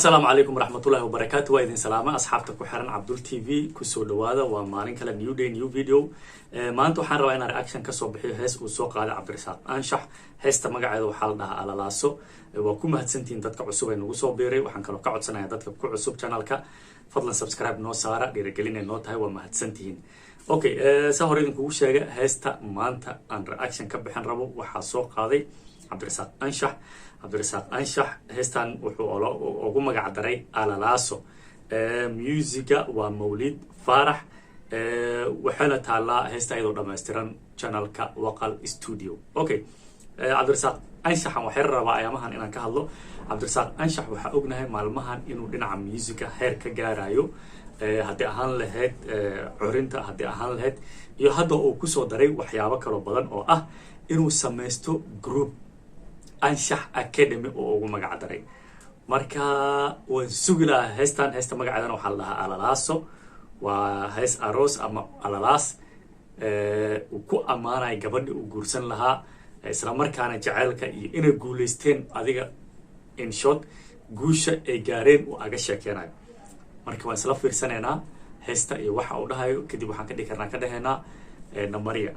Asalaamu calaykum waraxmatullahi wabarakaatu. Waa idin salaama, asxaabta ku xiran Cabdul TV. Kusoo dhawaada, waa maalin kale, new day, new video. Maanta waxaan rabaa inaan reaction kasoo bixiyo hees uu soo qaaday Cabdirasaaq Anshax. Heesta magaceeda waxaa la dhahaa Alalaaso. Waa ku mahadsantihiin dadka cusub ee nagu soo biiray. Waxaan kaloo ka codsanaya dadka ku cusub channelka, fadlan subscribe noo saara, dhiirigelinay noo tahay. Waa mahadsantihiin. Okay, saa hore idinkugu sheega, heesta maanta aan reaction ka bixin rabo waxaa soo qaaday Cabdirasaaq Anshax. Cabdirasaaq Anshax heestan wuxuu ugu magac daray Alalaaso. Musiga waa Mawlid Faarax, waxayna taallaa heesta iyadoo dhammaystiran channelka Waqal Studio. Okay, Cabdirasaaq Anshaxan waxay rabaa ayaamahan inaan ka hadlo. Cabdirasaaq Anshax waxaa ognahay maalmahan inuu dhinaca musica heer ka gaarayo, haddii ahaan lahayd curinta, haddii ahaan lahayd iyo hadda uu kusoo daray waxyaabo kaloo badan oo ah inuu samaysto group Anshax Academy oo ugu magac daray. Marka waan sugi lahaa heestan. Heesta magaceedana waxaa la dhahaa Alalaaso. Waa hees aroos ama alalaas uu ku ammaanayo gabadhi uu guursan lahaa, isla markaana jaceylka iyo inay guulaysteen, adiga in short guusha ay gaareen uu aga sheekeynayo. Marka waan isla fiirsanaynaa heesta iyo waxa uu dhahayo. Kadib waxaan ka dhigi karnaa, ka dhahaynaa namaria.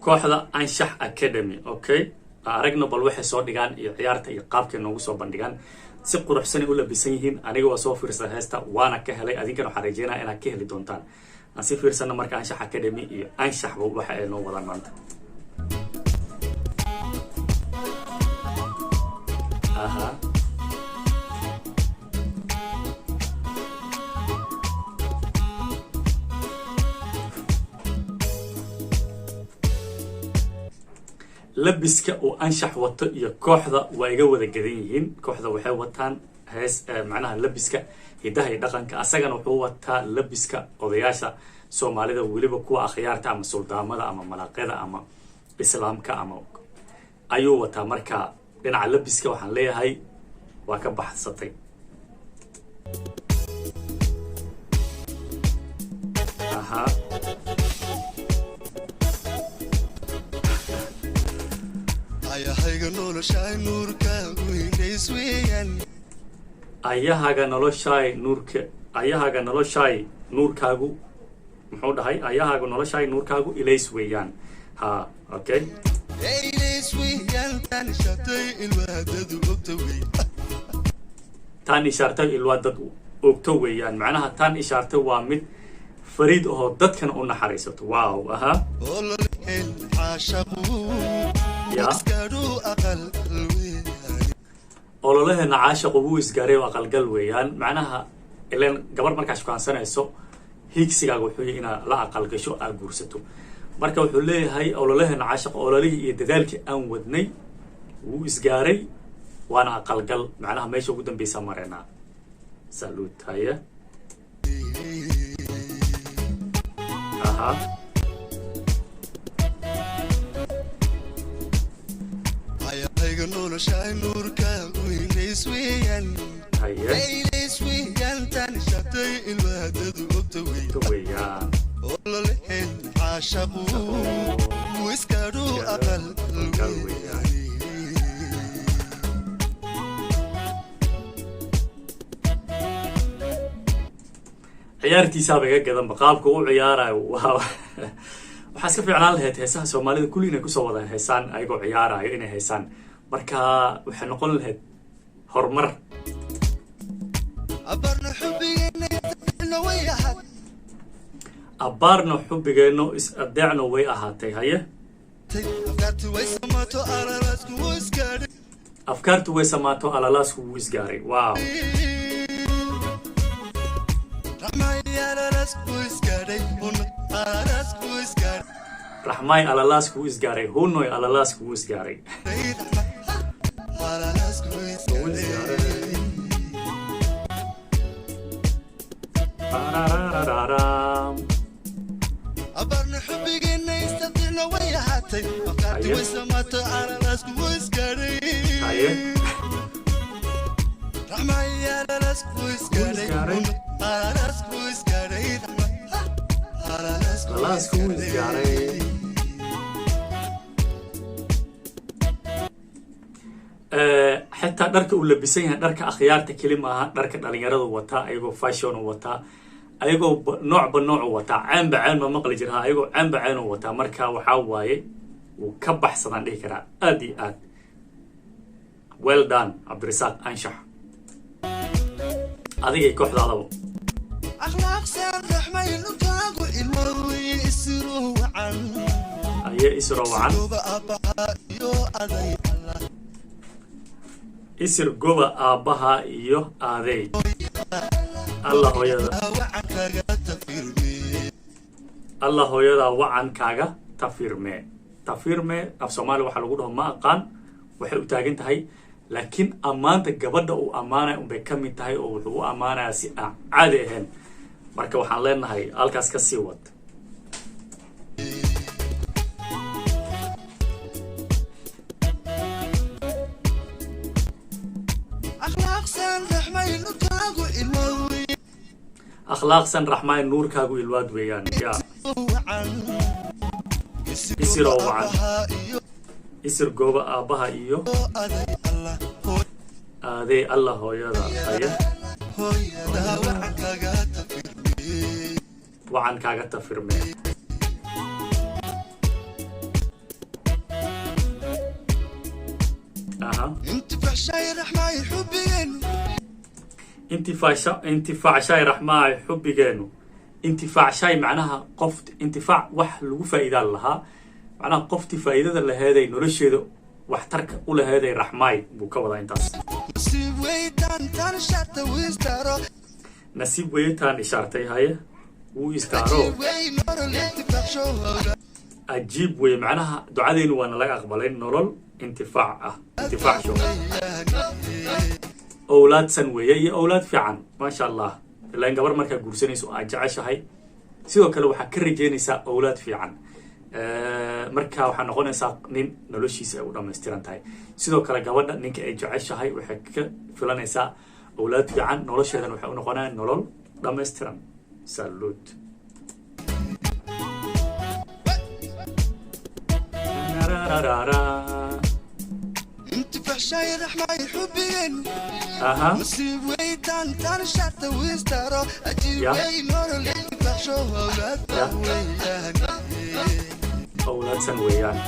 Kooxda Anshax Academy. Okay, aragno bal waxay soo dhigaan iyo ciyaarta iyo qaabkay noogu soo bandhigaan. Si quruxsanay u labisan yihiin. Aniga waa soo fiirsan heesta, waana ka helay. Adinkana waxaan rajeynaya inaad ka heli doontaan. Aan si fiirsano marka Anshax Academy iyo Anshaxba waxa ay noo wadaan maanta. Aha, labiska uu Anshax wato iyo kooxda waa iga wada gadan yihiin. Kooxda waxay wataan hees, macnaha labiska hidaha iyo dhaqanka. Asagana wuxuu wataa labiska odayaasha Soomaalida, weliba kuwa akhyaarta ama suldaamada ama malaaqyada ama islaamka ama ayuu wataa. Marka dhinaca labiska waxaan leeyahay waa ka baxsatay. Aha. Ayahayga noloshaay nuurkaagu inays weeyaan. Ayahaga noloshaay nuurka, ayahaga noloshaay nuurkaagu, muxuu dhahay? Ayahaaga noloshaay nuurkaagu ilays weeyaan. Ha, okay. Ilays weeyaan taan ishaartay ilwaadadu ogta wey. Taan ishaartay ilwaa dad ogto weeyaan. Macnaha taan ishaartay waa mid fariid ahoo dadkana u naxariisato. Wow, aha. Ololhel caashaqu Ya. iskaadhu aqal weeyaan. Ololaheena caashaqu wuu isgaaray oo aqalgal weeyaan. Macnaha ileen gabar markaa shukaansanayso, hiigsigaaga wuxuu yahay inaad la aqalgasho, aad guursato. Marka wuxuu leeyahay ololaheena caashaq, ololihii iyo dadaalkii aan wadnay wuu isgaaray, waana aqalgal. Macnaha meesha ugu dambeysa mareynaa. Saluud, haye, aha. Ayahayga noloshaay nuurkaagu inays weeyaan. Haye. Ilays weeyaan taan ishaartay ilwaadadu ogta wey. To weeyaan. Ololhel caashaqu iskaadhu aqal Aqal weeyaan. weeyaan. Ciyaartiisaaba iga gadanba, qaabka u ciyaarayo. Waa waxaa iska fiicnaan lahayd heesaha Soomaalida kulli inay kusoo wada heesaan ayagoo ciyaarayo inay heesaan. Marka waxay noqon lahayd horumar. Abarna xubbigeena way ahaatay. Abbaarna xubbigeenno is adeecno way ahaatay. Haye. Afkaarti way samaato alalaasku wuu isgaadhay. Afkaartu way samaato, alalaasku wuu isgaaray. Wow. Raxmaay alalaasku isgaadhay hun alalaasku isgaadhay. Raxmaay alalaasku wuu isgaaray, hunoy alalaasku wuu isgaaray. Alalaasku isgaadhay. Pararararam. Abarna xubbigeena istadicno way ahaatay. Afkaarti Haye. way samaato alalaasku wuu isgaadhay. Haye. Raxmaay alalaasku isgaadhay isgaaray. hun alalaasku isgaadhay. Alalaasku Laasku isgaaray. Xitaa dharka uu labisan yahay, dharka akhyaarta keli maaha, dharka dhalinyaradu wataa, ayagoo fashion u wataa, ayagoo noocba noocu wataa, ceenba ceen ma maqli jiraha, ayagoo ceenba ceen u wataa. Marka waxaa waaye wuu ka baxsadaan dhihi karaa, aad iyo aad. Well done, Cabdirasaaq Anshax, adigay kooxdaadaba. Akhlaaqsan raxmay nurkaagu ilmowey isiro wacan. Aye, isro wacan. Goba aabbaha iyo aday Allah. Isir goba aabbaha iyo aadey Alla hooyada. Wacan kaga tafirme. Alla hooyada wacan kaaga tafirme. Tafirme af Soomaaliya waxaa lagu dhaho ma aqaan waxay u taagan tahay, laakiin ammaanta gabadha uu ammaanaya unbay ka mid tahay, oo wuxuu u ammaanayaa si aan caadi ahayn. Marka waxaan leenahay halkaas ka sii wad. Akhlaaqsan raxmay nurkaagu ilmowey. Akhlaaqsan raxmaay nuurkaagu ilwaad weeyaan ya. Wacan. Isiroo wacan. Aabbaha iyo Isir gooba aabbaha iyo aday Allah aadey Alla hooyada aya. Hooyada wacan kaga tafirme. Wacan kaaga tafirme. Aha. Intifacshay raxmay xubbigeenu. Intifaacsha, intifaacshay raxmaay xubbigeenu. Intifaacshay macnaha qof intifaac wax lagu faa'iidaan lahaa, macnaha qoftii faa'iidada laheeday, nolosheeda waxtarka u laheeday raxmaay buu ka wadaa intaas. Nasiib weytaan tan sharta wiistaro. Nasiib weytaan ishaartay, haye, wuu istaaro. Ajiib wey nolol intifaacsho. Ajiib wey, macnaha ducadeenu waana laga aqbalay, nolol intifaac ah, intifaacsho, owlaadsan weeye iyo owlaad fiican, maasha Allah. Ilaan gabar markaa guursanayso aad jeceshahay, sidoo kale waxaa ka rajeynaysaa owlaad fiican. Marka waxaa noqonaysaa nin noloshiisa ay u dhammaystiran tahay. Sidoo kale gabadha ninka ay jeceshahay waxay ka filanaysaa owlaad fiican, nolosheedana waxay u noqonayaan nolol dhammaystiran. Saluud. Intifacshay raxmay xubbigeenu. Aha. Nasiib weytaan tan sharta wiistaro ajiib Ya. wey nolol intifaacsho owlaadsan Ya. weeyaan. Owlaadsan weeyaan.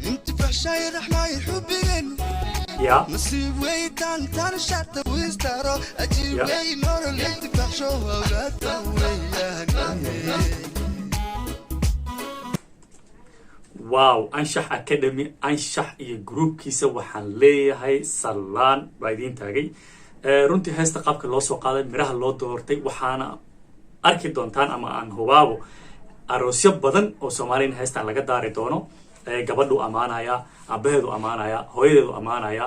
Intifacshay raxmay xubbigeenu. Ya. Nasiib weytaan tan sharta wiistaro ajiib Ya. wey nolol intifaacsho owlaadsan weeyaan. Wow, Anshax Academy, Anshax iyo groupkiisa waxaan leeyahay sallaan baa idiin taagay. Runtii heesta qaabka loo soo qaaday, miraha loo doortay, waxaana arki doontaan ama aan hubaabo aroosyo badan oo Soomaaliyana heestan laga daari doono. Gabadhu ammaanaya, aabaheedu ammaanaya, hooyadeedu ammaanaya,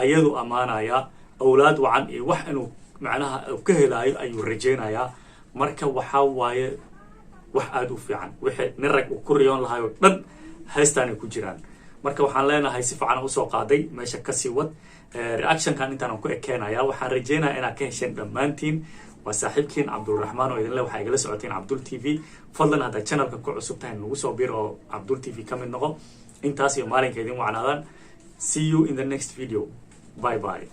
ayadu ammaanaya, awlaad wacan iyo wax inuu macnaha uu ka helaayo ayuu rajaynayaa. Marka waxaa waaye wax aada u fiican, wixii nin rag uu ku riyoon lahaay oo dhan heestaanay ku jiraan. Marka waxaan leenahay si fiican usoo qaaday, meesha kasii wad. Reactionkan intaan ku ekeenaya, waxaan rajaynayaa inaad ka hesheen dhammaantiin. Waa saaxiibkiin Cabdulraxmaan oo idinle waxaa igala socoteen Cabdul TV. Fadlan haddaad channelka ku cusub tahay, nagu soo bir oo Cabdul TV ka mid noqo. Intaas iyo maalinka idin wacnaadaan. See you in the next video. Bye bye.